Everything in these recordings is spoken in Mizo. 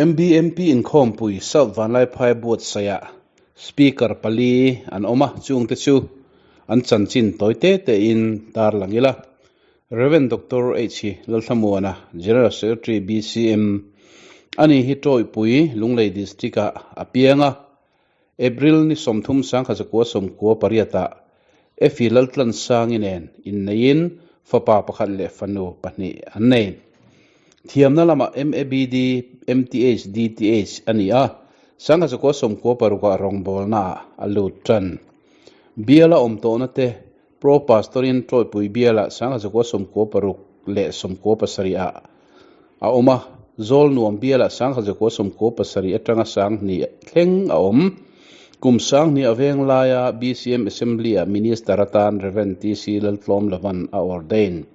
MBMP inkhawmpui South Vanlaiphai buatsaihah Speaker pali an awm a, chungte chu an chanchin tawi te tein tarlang ila. Rev. Doctor H. Lalthlamuana, General Secretary BCM, ani hi Tawipui, Lunglei District-ah a piang a, April ni 30 1998 ah Effie Laltlansangi nen inneiin fapa pakhat leh fanu pahnih an nei. Thiamna lamah MABD, MTH, DTH a ni a, 1996 ah rawngbawlnaah a lut tan. Biala awm tawhna te Pro Pastorin Tawipui bialah 1996 leh 97 ah a awm a, Zawlnuam bialah 1997 atanga 2000 thleng a awm. Kum 2000 a veng laia BCM Assembly-ah Minister atan Rev. TC Laltlawmlavan a ordain.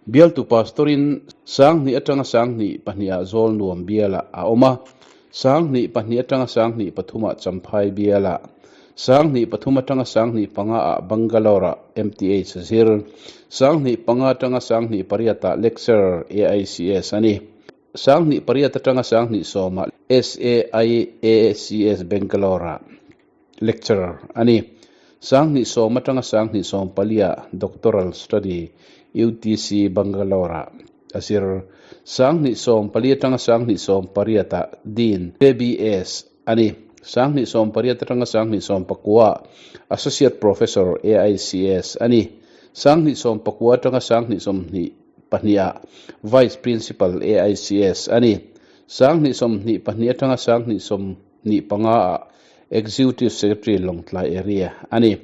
Bialtu Pastorin 2000 atanga 2002 ah Zawlnuam bialah a awm a, 2002 atanga 2003 ah Champhai bialah. 2003 atanga 2005 ah Bangalore-ah MTH a zir. 2005 atanga 2008 ah Lecturer AICS a ni. 2008 atanga 2010 ah SAIACS Bangalore-ah Lecturer a ni. 2010 atanga 2014 ah Doctoral Study UTC Bangalore-ah a zir. 2014 atanga 2018 ah Dean KBS a ni. 2018 atanga 2019 Associate Professor AICS a ni. 2019 atanga 2022 Vice Principal AICS a ni. 2022 atanga 2025 Executive Secretary Lawngtlai Area a ni.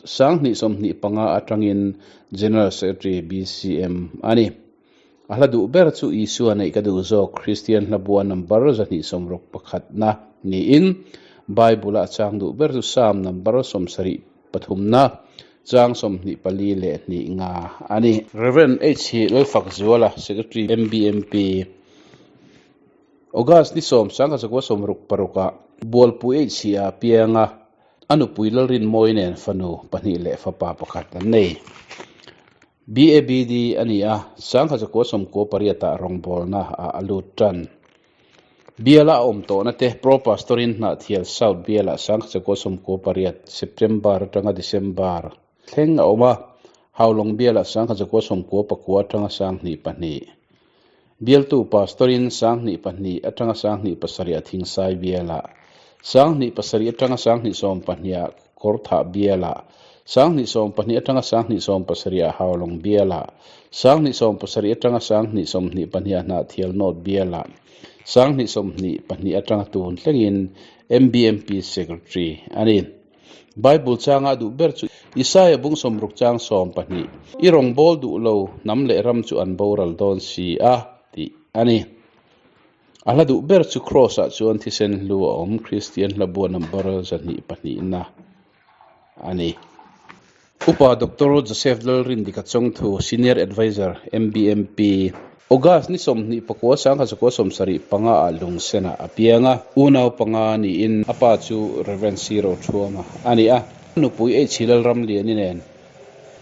2025 atangin General Secretary BCM a ni. A hla duh ber chu Isua neih ka duh zawk Kristian hlabua number 261 na niin Bible-a a chang duh ber chu Psalm number 73 na chang 24 leh hnih nga a ni. Rev. H. Hi Lalfakzuala, Secretary, MBMP, August ni sawm 1966 ah Bualpui H. Hi a piang a, a nupui Lalrinmawii nen fanu pahnih leh fapa pakhat an nei. BABD a ni a, 1998 ah rawngbawlna ah a lut tan. Biala a awm tawhna te Pro Pastorin Hnahthial South Bialah 1998 September atanga December thleng a awm a, Haulawng Bialah 1999 atanga 2002 Bialtu Pastorin 2002 atanga 2007 ah Thingsai Bialah, 2007 atanga 2012 ah Kawrthah bialah, 2012 atanga 2017 ah Haulawng bialah, 2017 atanga 2022 ah Hnahthial North bialah, 2022 atanga tun thlengin MBMP Secretary a ni. Bible changa a duh ber chu Isaia bung sawmruk chang 12, I rawngbâwl duh lo hnam leh ram chu an boral dawn si a, tih a ni. A hla duh ber chu Kraws ah chuan thisen hlu a awm, Kristian hla bua number 202 na a ni. Upa Doctor Joseph Lalrindika Chawngthu, Senior Adviser, MBMP, August ni 29 1975 ah Lungsenah a piang a, unau panga niin a pa chu Rev. C. Rothuama a ni a, a nupui H. Lalramliani nen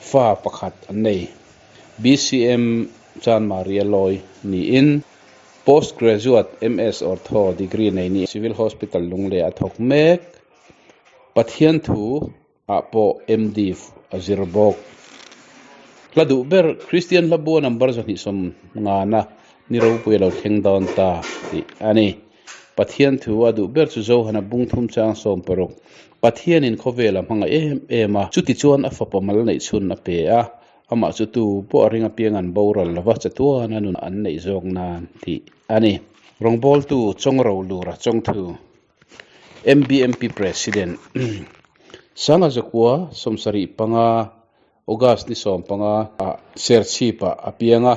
fa pakhat an nei. BCM Chanmaria Lawi niin Post Graduate MS Ortho degree nei ni Civil Hospital Lunglei a thawk mek. Pathian thu ah pawh MD a zir bawk. Hla duh ber Kristian hla bua number 250 na ni ropui a lo thleng dawn ta tih a ni. Pathian thu a duh ber chu Johana bung thum chang 16 Pathianin khawvel a hmangaih em em a, chutichuan a fapa mal neih chhun a pe a, Amah chu tu pawh a ring apiang an boral lova chatuan a nun an neih zawk nan tih a ni. Rawngbawltu Chawngro Lura Chawngthu, MBMP President, Sanga Zakua 75 August ni 15 ah Serchhip ah a piang a,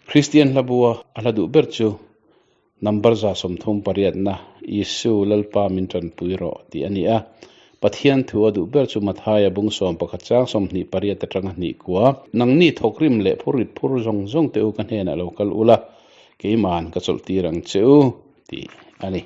Kristian hlabua a hla duh ber chu Number 38 na, Isu, Lalpa min tanpui rawh, tih a ni a. Pathian thu a duh ber chu Mathaia bung 11 chang 28 atanga hnih kua, Nangni thawkrim leh phurrit phur zawng zawng te u ka hnenah lo kal ula, keima'n ka chawlhtir ang che u, tih a ni.